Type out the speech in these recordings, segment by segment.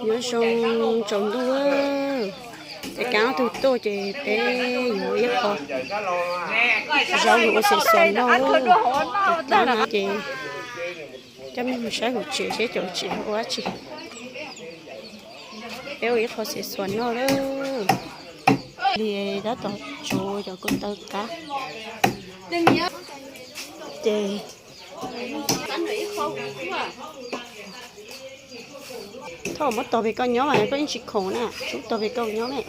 Nyob zoo tsaus ntuj, ces kav ob tug tuaj ces peb yuav ib qho zaub mus ua xim xuas noj. Ces coj mej mus saib hauv tsev seb cov tsev ua dab tsi. Peb ua ib qho xim xuas noj lawm. Li tab tom tsuav cov ko taw qab. Ces thov muab tog pem koj nyob mas koj yeej tsis khoom na, tsuav tog pem koj nyob me.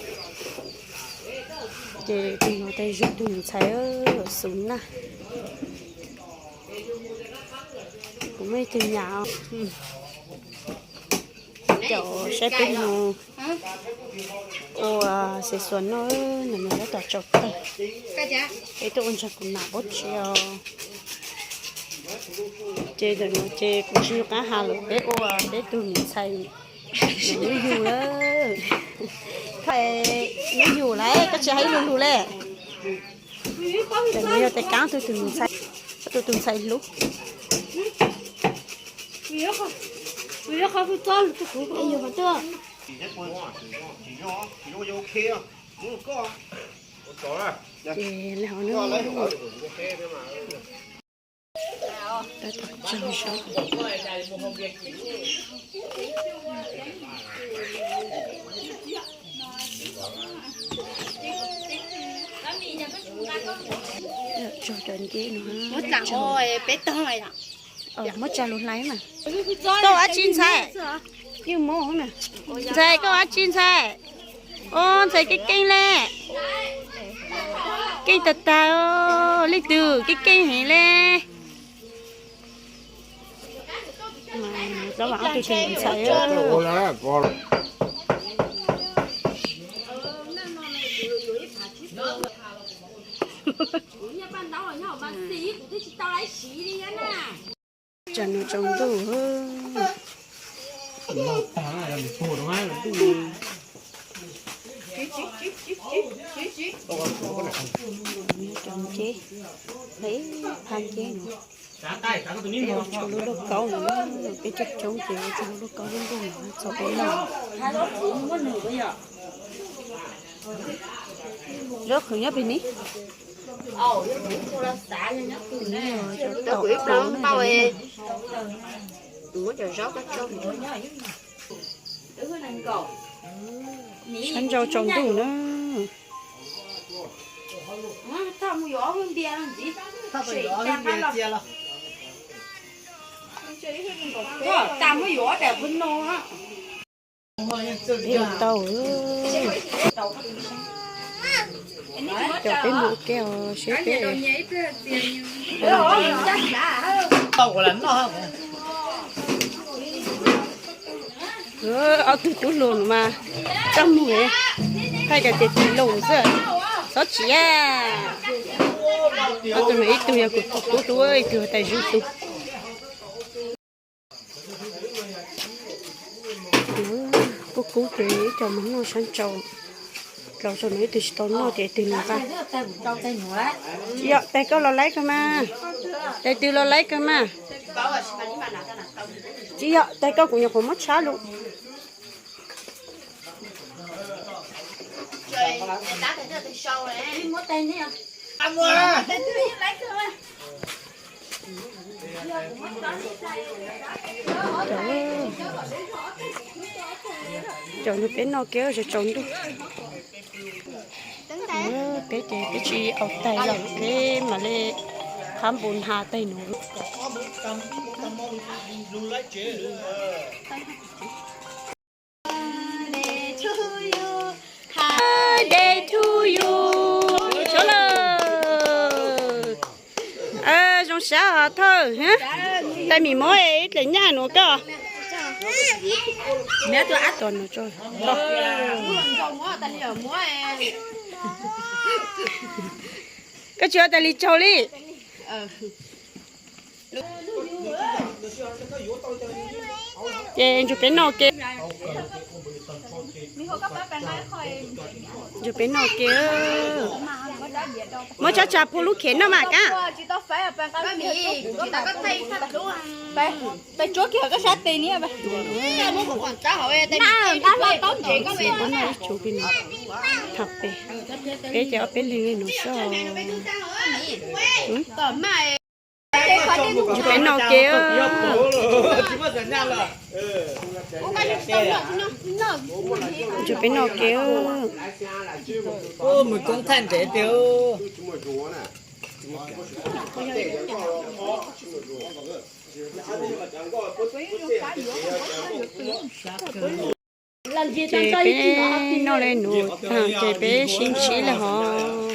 Ces tus no tais zug tus ntxhais xus naj, kuv muaj ib tug nyam. Cov saib peb mus ua xim xuas noj, ntawm no tab tom tsaus tawg. Peb tuaj ua ntsag kuv nam pob tsi os. Ces ntawm no ces kuv tsis nco qab has lawm, peb ua peb tug me ntxhais nws yug lawm. Nws yug lawm, koj tsis hais ib lu lus le. Ntawm no yog tais kav ob tug tus me ntxhais, ob tug tus ntxhais hlub. Ces li hauv no tab tom tsaug zog. Tsaug cov nceb no. Muab tsa lus hlais mas. Koj ua dab tsi ntxhais? Ntxhais koj ua dab tsi ntxhais? Au ntxhais keej keej le. Keej tag tag, leej twg keej keej heev le. Tab mas ob tug tus ntxhais. Tsam no tsaus ntuj. Cov nceb, peb pha nceb no. Peb ua tsuag lub lauj kaub no, peb coob coob ces ua tsuag lub lauj kaub lub ntuj no txog peb noj. Zaub qhwv nyob pem ni. Sab nrau tsaus ntuj na. Peb ua tau. Cov peb mus ua ke os seb peb. Ob tug tub hluas no mas txaj muag, thaij tias tis lus xwb, txhob tsiv. Ob tug no ib tug yog kuv tus tub, ib tug yog tais zug tug. Kub kub ces ib co mus noj sab nrau, dlaus rau no ib tug tsis tau noj ces ib tug nqa. Tsis yog, tais koj los laib kawg mas, tais twg los laib kawg mas. Tsis yog, tais koj kuv nyuam qhuav muab tshab lus. Cov no peb noj kiag tsaus ntuj. Peb ces peb tsis aus tais lawm, peb mam li qhab npus nhav tais no. Birthday to you. Zoo sab os thawj. Tais mim muab ib dlaim nyaj nuav koj. Koj tsis ua tais li tsaug li. Ces ntsug peb noj ke. Ntsug peb noj ke. Muab tsob tsa phu lub khev noj mas kab. Tham pem, peb ces ob peb leeg li nus xwb. Yus peb noj ke, yus peb noj ke. Mus koob thaij ntev tiag. Ces peb noj li nus taag ces peb sib ntsib lawm hov.